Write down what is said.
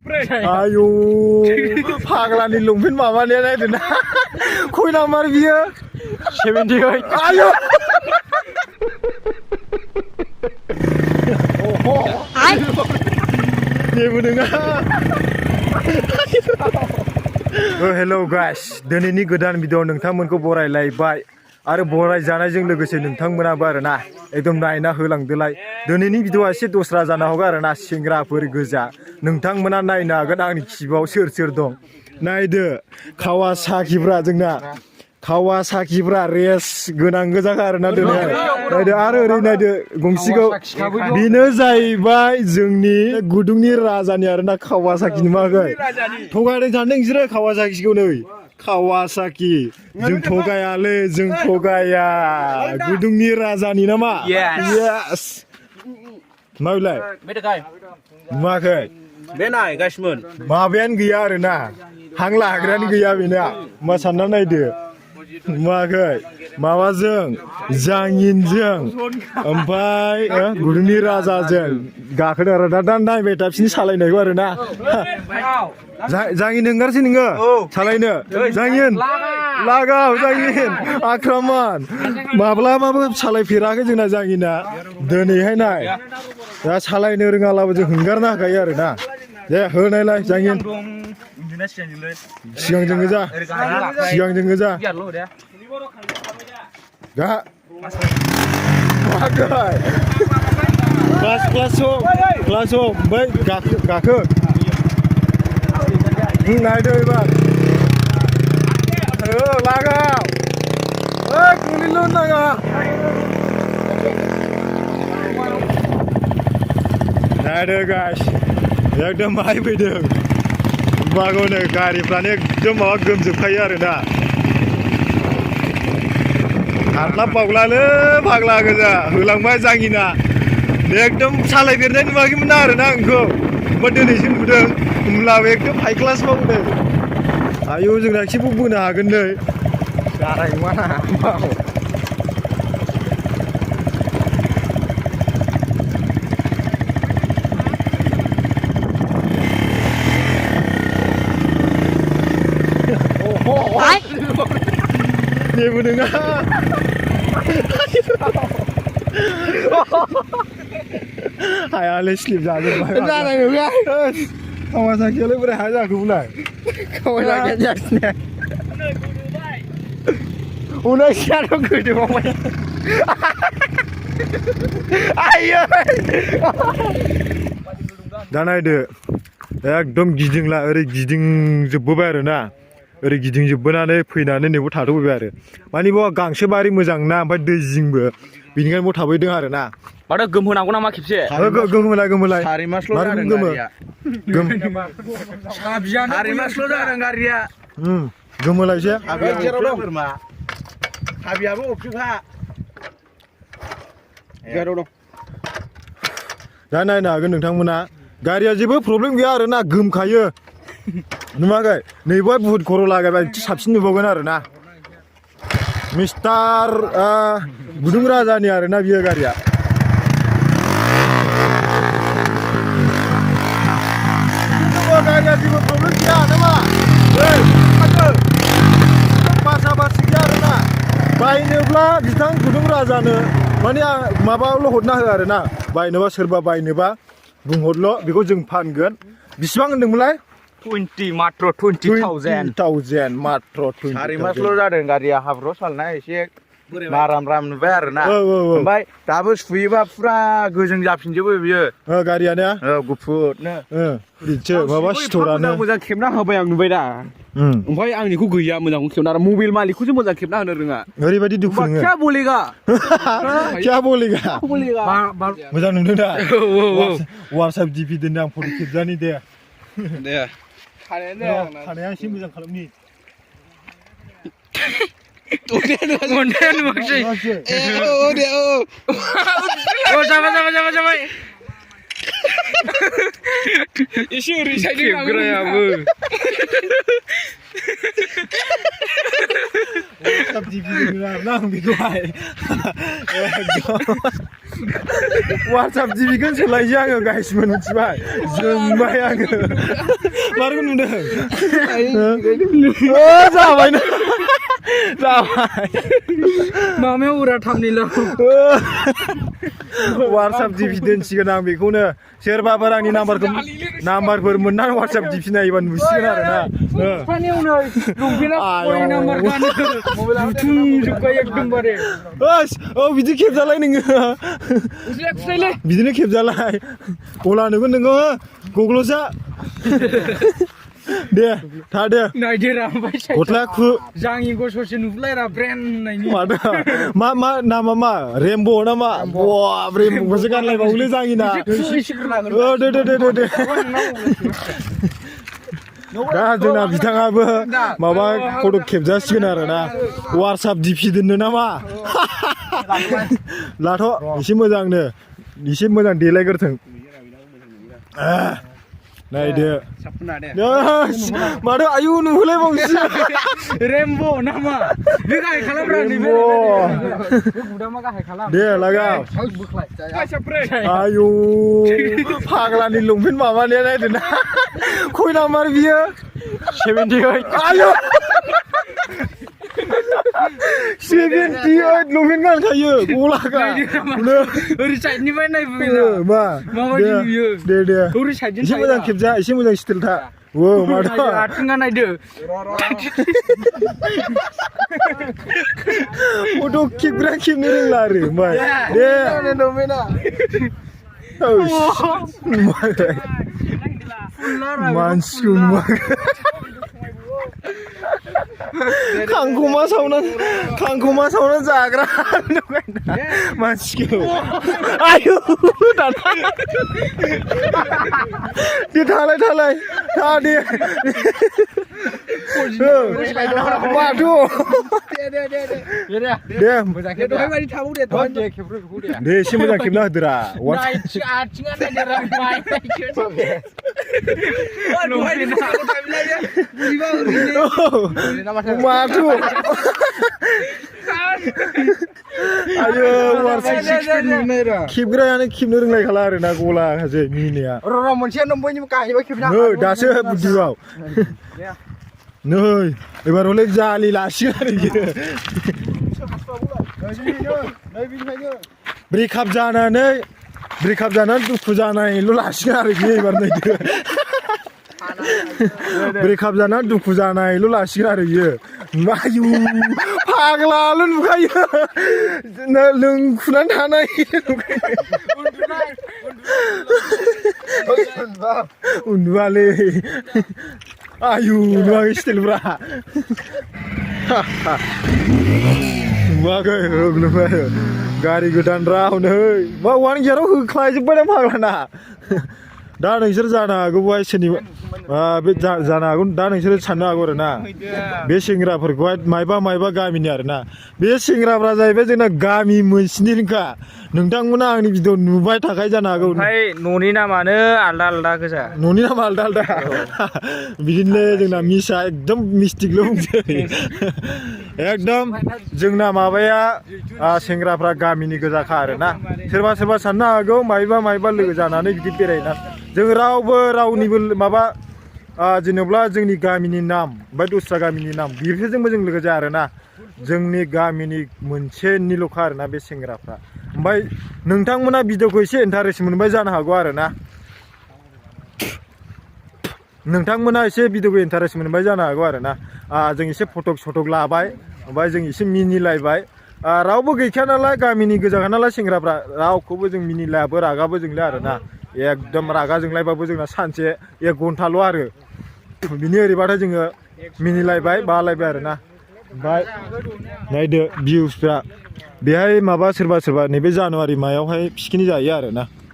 Ayo, paglanin lungpin mamanya na itu nah. Kau namar dia. 78. Ayo. Ay. Dia mendengar. Hello guys, दिनैनि गोदान video नोंथांमोनखौ बरायलायबाय आरो बराय जानायजों लोगोसे नोंथांमोनाबो आरोना एकदम नायना होलांदोलाय। दिनैनि भिडिअआ एसे दस्रा जानो हागौ आरोना, सेंग्राफोर गोजा। नोंथांमोना नायनो हागोन आंनि खिबाव सोर सोर दं। नायदो कावासाकिफ्रा जोंना कावासाकिफ्रा रेस गोनां गोजाखा आरोना दिनै। नायदो आरो ओरै नायदो गंसेखौ, बेनो जाहैबाय जोंनि गुदुंनि राजानि आरोना कावासाकि नुवाखै? थगायदों सानदों नोंसोरो कावासाकिखौ नै कावासाकि। जों थगायालै, जों थगाया। गुदुंनि राजानि नामा? यस। माबेलाय? नुवाखै? बे नाय गासिमोन माबायानो गैया आरोना, हां लाग्रायानो गैया बेना। मा सानना नायदो, नुवाखै? माबाजों जांगिनजों ओमफ्राय गुदुंनि राजाजों गाखोदों आरो दा नायबाय था बिसिनि सालायनायखौ आरोना। जांगिन ओंखारसै नोङो सालायनो? जांगिन लागाव, जांगिन आक्रमन। माब्लाबाबो सालायफेराखै जोंना जांगिना। दिनैहाय नाय, दा सालायनो रोङालाबो जों हंगारनो हाखायो आरोना। दे होनायलाय जांगिन। सिगांजों गोजा, सिगांजों गोजा। गा क्लास ओमफ्राय गाखो। नायदो एबार लागाव, गोलैल' नाङा। नायदो गाइस, एकदम बाहाय फैदों। बागौनो गारिफ्रानो एकदम माबा गोमजोबखायो आरोना। हास्लाब बावलालै फाग्ला गोजा होलांबाय जांगिना। एकदम सालायफेरनाय नुवाखैमोन ना आरोना आंखौ, ओमफ्राय दिनैसो नुदों। होमब्लाबो एकदम हाइ क्लास मावदों। आयौ जोंना एसेबो बोनो हागोन नै। जानाय नङा जेबो नङा। हायालै स्लिप जाजोब्बाय। जानाय नङा। कावासाकियालाय बोरै हाया जाखो बुलाय? कावासाकिया जासिनो। उनायसियाथ' गोदोबावबाय। आयै दा नायदो, एकदम गिदिंला ओरै गिदिंजोबबोबाय आरोना। ओरै गिदिंजोबबोनानै फैनानै नैबाव थाथ'फैबाय आरो। माने बाव गांसो बारि मोजां ना, ओमफ्राय दै जिंबो, बेनिखायनो बाव थाफैदों आरोना। माथो गोमहोनांगौ नामा खेबसे? गोमहोलाय। सारि मासल' जादों गारिया। सारि मासल' जादों गारिया। गोमोलायसो। जेराव दं बोरमा। हाबियाबो अफिखा। जेराव दं। दा नायनो हागोन नोंथांमोना, गारिया जेबो प्रब्लेम गैया आरोना, गोमखायो। नुवाखै? नैबा बुहुद खर' लागायबाय साबसिन नुबावगोन आरोना। मिस्टार गुदुं राजानि आरोना बियो गारिया। गारिया जेबो प्रब्लेम गैया नामा? बासा बासि गैया आरोना। बायनोब्ला बिथां गुदुं राजानो माने माबाल' हरना हो आरोना। बायनोबा सोरबा बायनोबा बुंहरल', बेखौ जों फानगोन। बेसिबां होनदोंमोनलाय? 20 मात्र 20,000 मात्र 20,000। सारि मासल' जादों गारिया। हाब्रुआव सालायना एसे माराम नुबाय आरोना। ओमफ्राय दाबो सुयोबा फुरा गोजों जाफिनजोबो बियो गारियानो। गुफुरनो माबा सिथरानो मोजां खेबना होबाय आं नुबाय दा। ओमफ्राय आंनिखौ गैया मोजांखौ खेबना, आरो मबाइल मालिकखौसो मोजां खेबना होनो रोङा। ओरैबायदि दुखु नोङो। क्या बोलेगा? मोजां नुदों दा? वाट्सएप डिपि दोननो आं फट' खेबजानि दे। खानाया एसे मोजां खालामनि। जाबाय एसे ओरै साइडजों WhatsApp जिबिखौनो सोलायसै आङो गाइसमोन मिथिबाय जोंबाय आङो मारखौ नुदों जाबाय ना जाबाय मामायाव उरा थामनिल' WhatsApp जिबि दोनसिगोन आं बेखौनो सोरबाफोर आंनि नाम्बारफोर मोननानै WhatsApp जिबि नायोबा नुसिगोन आरोना फानियावनो लंपेन्टआ फराय नाम्बार गानो बुथुमजोब्बाय एकदमबारे औ बिदि खेबजालाय नोङो खुस्रायलै बिदिनो खेबजालाय गला नुगोन नोङो गग्ल'सा दे थादो नायदोरा ओमफ्राय गस्ला खु जाङिखौ ससे नुलायरा ब्रेन्ड होननायनि माथो मा नामा मा रेमब' नामा बा रेमब'खौसो गानलायबावोलै जाङिना दे दा जोंना बिथाङाबो माबा फट' खेबजासिगोन आरोना WhatsApp DP दोननो नामा लाथ' एसे मोजां देलायग्रोथों नायदो माथो आयु नुहैलायबावसो रेमब' नामा बे गाहाय खालामब्रा नैबे बुदामा गाहाय खालाम दे लागाव आयु फाग्लानि लंपेन्ट माबानाया नायदो ना खय नाम्बार बियो 78 आयु 78 लंपेन्ट गानखायो गलागा ओरै साइडनिफ्राय नायबोबायना मा माबायदि नुयो दे ओरै साइडजों एसे मोजां खेबजा एसे मोजां स्टाइल था औ माथो आथिङा नायदो फट' खेबनो रोंला आरो ओमफ्राय दे मानसिखौ नुवाखै खांखमा सावना जाग्रा मानसिखौ आयु दाना दे थालाय था दे माथो दे एसे मोजां खेबना होदोरा माथो आयो खेबग्रायानो खेबनो रोंलायखाला आरोना गला हाजो मिनिनाया मोनसे बयनिबो गाहायबा खेबना दासो बुद्धिबाव नै एबार हले जालि लासिगोन आरो ब्रेकआप जानानै दुखु जानायल' लासिगोन आरो बियो एबार नायदो ब्रेकआप जानानै दुखु जानायल' लासिगोन आरो बियो आयु फाग्लाल' नुखायो लोंखुनानै थानाय उन्दुआलै आयु नुवाखै स्टाइलफ्रा नुवाखै होग्लुबाय गारि गोदान रावनो मा वान गियाराव होख्लायजोब्बाय ना फाग्लाना दा नोंसोर जानो हागौ बेहाय सोरनिबा बे जानो हागौ दा नोंसोर साननो हागौ आरोना बे सेंग्राफोरखौहाय मायबा गामिनि आरोना बे सेंग्राफ्रा जाहैबाय जोंना गामि मोनसेनिखा नोंथांमोना आंनि भिडिअ नुबाय थाखाय जानो हागौ ओमफ्राय न'नि नामानो आलदा गोजा न'नि नामा आलदा बिदिनो जोंना मिसा एकदम मिस्टिकल' बुंसै एकदम जोंना माबाया सेंग्राफ्रा गामिनि गोजाखा आरोना सोरबा साननो हागौ मायबा लोगो जानानै बिदि बेरायना जों रावनिबो माबा जेनेबा जोंनि गामिनि नाम ओमफ्राय दस्रा गामिनि नाम बेफोरजोंबो जों लोगो जाया आरोना जोंनि गामिनि मोनसेनिल'खा आरोना बे सेंग्राफ्रा ओमफ्राय नोंथांमोना भिडिअखौ एसे इन्टारेस्ट मोनबाय जानो हागौ आरोना नोंथांमोना एसे भिडिअखौ इन्टारेस्ट मोनबाय जानो हागौ आरोना जों एसे फटक लाबाय ओमफ्राय जों एसे मिनिलायबाय रावबो गैखाया नालाय गामिनि गोजाखा नालाय सेंग्राफ्रा रावखौबो जों मिनिलायाबो रागाबो जोंलाय आरोना एकदम रागा जोंलायबाबो जोंना सानसे 1 घन्टाल' आरो बिनि ओरैबाथाय जोङो मिनिलायबाय बालायबाय आरोना ओमफ्राय नायदो भिउसफ्रा बेहाय माबा सोरबा नैबे जानुवारि मायावहाय पिकनिक जायो आरोना